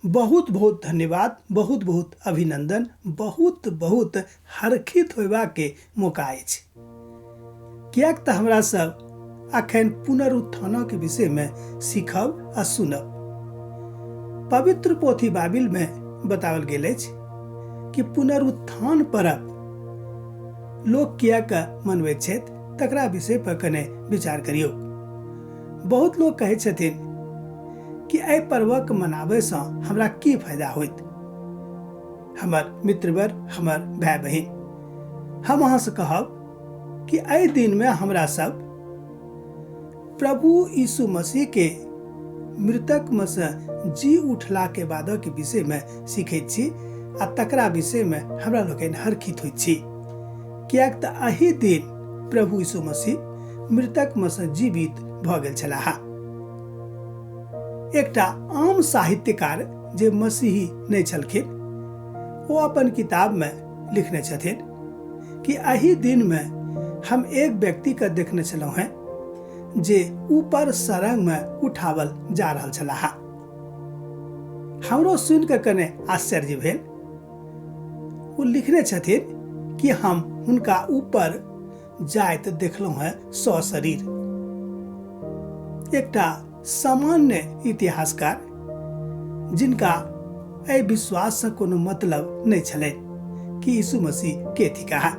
बहुत बहुत धन्यवाद, बहुत बहुत अभिनंदन, बहुत बहुत हरखित होयबाके मौका अछि, किएक तऽ हमरा सब अखन पुनरुत्थानक विषयमे सीखब आ सुनब। पवित्र पोथी बाइबिलमे बताओल गेल अछि कि पुनरुत्थान पर्व लोक किएक मनबैत छथि, तकरा विषय पर कने विचार करियौ। बहुत लोक कहै छथिन कि एहि पर्वक मनाबैसँ हमरा की फायदा होइत। हमर मित्रवर, हमर भाय बहिन, हम अहाँसँ कहब कि एहि दिनमे हमरा सब प्रभु यीशु मसीह के मृतक में से जी उठला के बादक विषय में सीखैत छी आ तकरा विषय में हमरा लोकनि हरखित होइत छी, किएक तऽ एहि दिन प्रभु यीशु मसीह मृतक में से जीवित भऽ गेल छलाह। एकटा आम साहित्यकार जे मसीही नहि छलखिन, ओ अपन किताब में लिखने छथिन कि एहि दिन में हम एक व्यक्ति के देखने छलहुँ हैं जे ऊपर सरंग में उठावल जा रहल छलाह। हमरो सुनि कऽ कने आश्चर्य भेल। ओ लिखने छथिन कि हम हुनका ऊपर जाइत देखलहुँ हैं सशरीर। एकटा सामान्य इतिहासकार जिनका एहि विश्वाससँ कोनो मतलब नहि छलनि कि यीशु मसीह के थिकाह।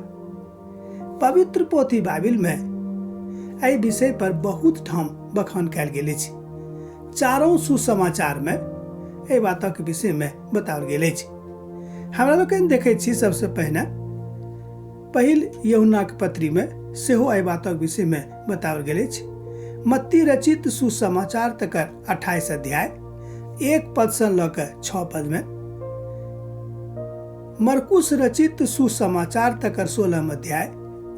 पवित्र पोथी बाइबिल में एहि विषय पर बहुत ठाम बखान कयल गेल अछि। चारों सुसमाचार में एहि बातक विषय में बताओल गेल अछि। हमरा लोकनि देखैत छी सबसे पहिने पहिल यूहन्नाक पत्री में सेहो एहि बातक विषय में बताओल गेल अछि। मत्ती रचित सुसमाचार तकर 28 अध्याय 1 पद से लऽ कऽ 6 पद में, मरकुस रचित सुसमाचार तकर 16 अध्याय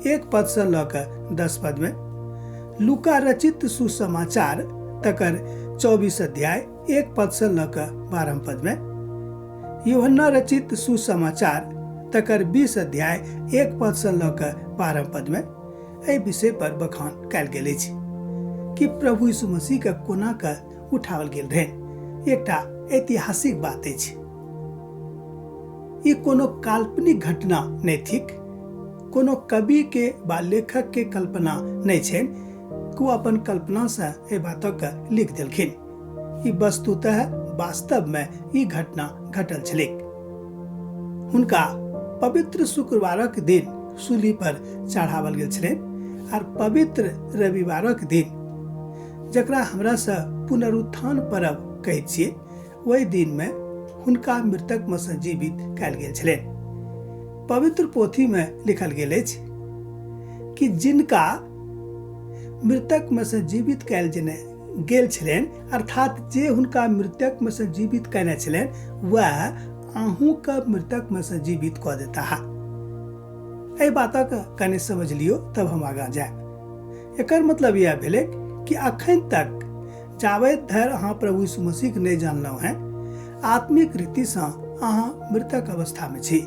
1 पद से लऽ कऽ 10 पद में, लूका रचित सुसमाचार तकर 24 अध्याय 1 पद से लऽ कऽ 12 पद में, यूहन्ना रचित सुसमाचार तकर 20 अध्याय 1 पद से लऽ कऽ 12 पद में एहि विषय पर बखान कयल गेल अछि कि प्रभु यीशु मसीह के कोना के उठाओल गेल रहनि। एकटा ऐतिहासिक बात अछि। ई कोनो काल्पनिक घटना नहि थिक, कोनो कवि के वा लेखक के कल्पना नहि छनि कि ओ अपन कल्पना से एहि बातक लिख देलखिन। ई वस्तुतः वास्तव में ई घटना घटल छलैक। हुनका पवित्र शुक्रवारक दिन सूली पर चढ़ावल गेल छलनि आर पवित्र रविवारक दिन, जकरा हमरा से पुनरुत्थान पर्व कहैत छियै, ओहि दिन में हुनका मृतक में से जीवित कयल गेल छलनि। पवित्र पोथी में लिखल गेल अछि कि जिनका मृतक में से जीवित कयल जेने गेल छलनि, अर्थात जे हुनका मृतक में से जीवित कयने छलनि, वएह अहूँके मृतक में से जीवित कऽ देताह। एहि बातक कने समझ लियौ तब हम आगाँ जायब। एकर मतलब यह भेलै कि अखन तक जाबैत धरि अहाँ प्रभु यीशु मसीहके नहि जानलहुँ हैं, आत्मिक रीतिसँ अहाँ मृतक अवस्थामे छी।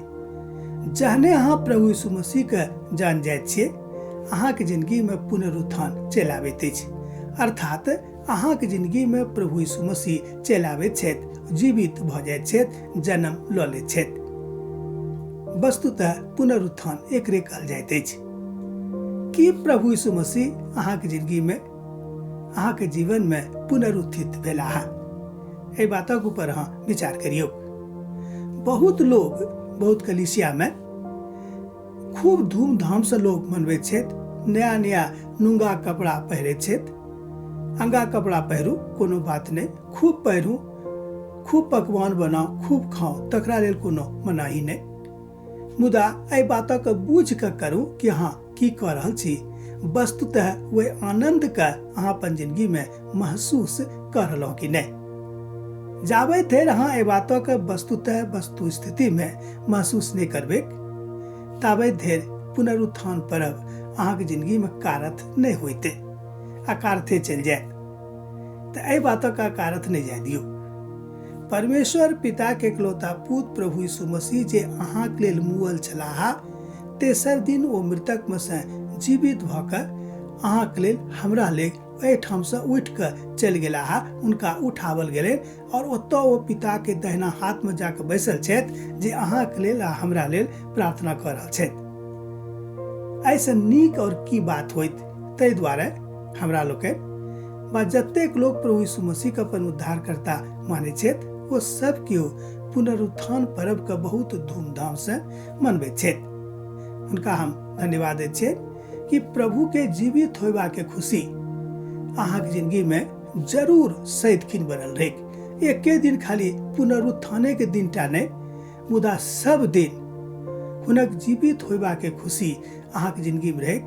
जहने अहाँ प्रभु यीशु मसीहके जान जाइत छियै, अहाँके जिंदगीमे पुनरुत्थान चलि आबैत अछि, अर्थात अहाँके जिंदगीमे प्रभु यीशु मसीह चलि आबैत छथि, जीवित भऽ जाइत छथि, जन्म लऽ लैत छथि। वस्तुतः पुनरुत्थान एकरे कहल जाइत अछि। की प्रभु यीशु मसीह अहाँके जिंदगीमे, अहाँके जीवनमे पुनरुत्थित भेलाह? एहि बातक ऊपर अहाँ विचार करियौ। बहुत लोग बहुत कलीसियामे खूब धूमधामसँ लोग मनबैत छथि, नया नया नुंगा कपड़ा पहिरैत छथि। अंगा कपड़ा पहिरू कोनो बात नहि, खूब पहिरू, खूब पकवान बनाउ, खूब खाउ, तकरा लेल कोनो मनाही नहि। मुदा एहि बातक बूझि कऽ करू कि अहाँ की कऽ रहल छी। वस्तुतः ओहि आनन्दके अहाँ अपन जिंदगीमे महसूस कऽ रहलहुँ कि नहि। जाबे धरि अहाँ एहि बातक वस्तुतः वस्तु स्थितिमे महसूस नहि करबै, ताबे धरि पुनरुत्थान पर्व अहाँके जिंदगीमे कारथ नहि होइते, अकारथे चलि जायत। तऽ एहि बातक अकारथ नहि जाय दियौ। परमेश्वर पिता के इकलौता पुत्र प्रभु यीशु मसीह जे अहाँके लेल मुअल छलाह, तेसर दिन ओ मृतक में से जीवित भऽ कऽ अहाँके लेल हमरा लेल एहिठामसँ उठि कऽ चलि गेलाह, हुनका उठाओल गेलनि आओर ओतऽ ओ पिताके दहिना हाथमे जाकऽ बैसल छथि जे अहाँके लेल आ हमरा लेल प्रार्थना कऽ रहल छथि। एहिसँ नीक आओर की बात होइत? ताहि दुआरे हमरा लोकनि वा जतेक लोक प्रभु यीशु मसीहके अपन उद्धारकर्ता मानै छथि ओ सब केओ पुनरुत्थान पर्वके बहुत धूमधामसँ मनबैत छथि। हुनका हम धन्यवाद दैत छियनि कि प्रभु के जीवित होयबाके खुशी अहाँके जिंदगी में जरूर सदिखिन बनल रहे। एके दिन खाली पुनरुत्थाने के दिन टा नहीं, मुदा सब दिन हुनक जीवित होयबाके खुशी अहाँके जिंदगी में रहे।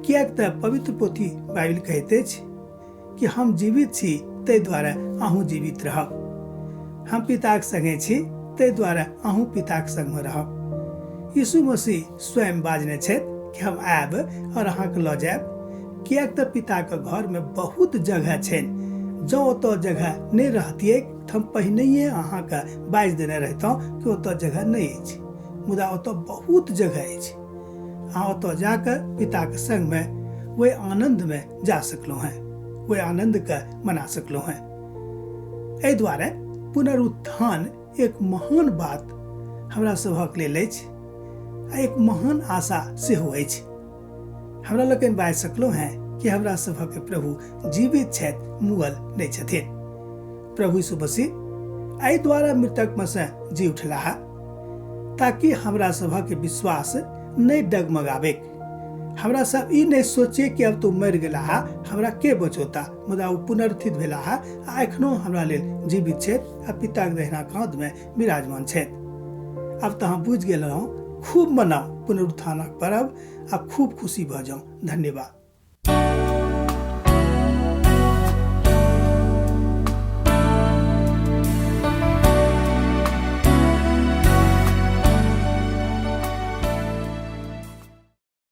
किएक तऽ पवित्र पोथी बाइबिल कहैत अछि कि हम जीवित छी ताहि दुआरे अहूँ जीवित रहब, हम पिताक संगे छी ताहि दुआरे अहूँ पिताक संगमे रहब। यीशु मसीह स्वयं बाजने छथि कि हम आयब और अहाँके लऽ जायब, किएक तऽ पिताके घरमे बहुत जगह छनि। जँ ओतऽ जगह नहि रहतियै तऽ हम पहिनहिए अहाँके बाजि देने रहितहुँ कि ओतऽ जगह नहि अछि, मुदा ओतऽ बहुत जगह अछि। अहाँ ओतऽ जाकऽ पिताके संगमे ओहि आनन्दमे जा सकलहुँ हेँ, ओहि आनन्दके मना सकलहुँ हेँ। एहि दुआरे पुनरुत्थान एक महान बात हमरा सभक लेल अछि आ एक महान आशा सेहो अछि। हमरा लोकनि बाजि सकलहुँ हेँ कि हमरा सभक प्रभु जीवित छथि, मुअल नहि छथिन। प्रभु यीशु मसीह एहि द्वारा मृतकमे सँ जी उठलाह ताकि हमरा सभक विश्वास नहि डगमगाबे। हमरा सब ई नहि सोचे कि अब तो मरि गेलाह, हमरा के बचौता, मुदा ओ पुनरुत्थित भेलाह आ एखनो हमरा लेल जीवित छथि आ पिताक दहिना काँधमे विराजमान छथि। आब तऽ अहाँ बुझि गेल रहौं, खूब मनाउ पुनरुत्थानक पर्व आ खूब खुशी भऽ जाउ। धन्यवाद।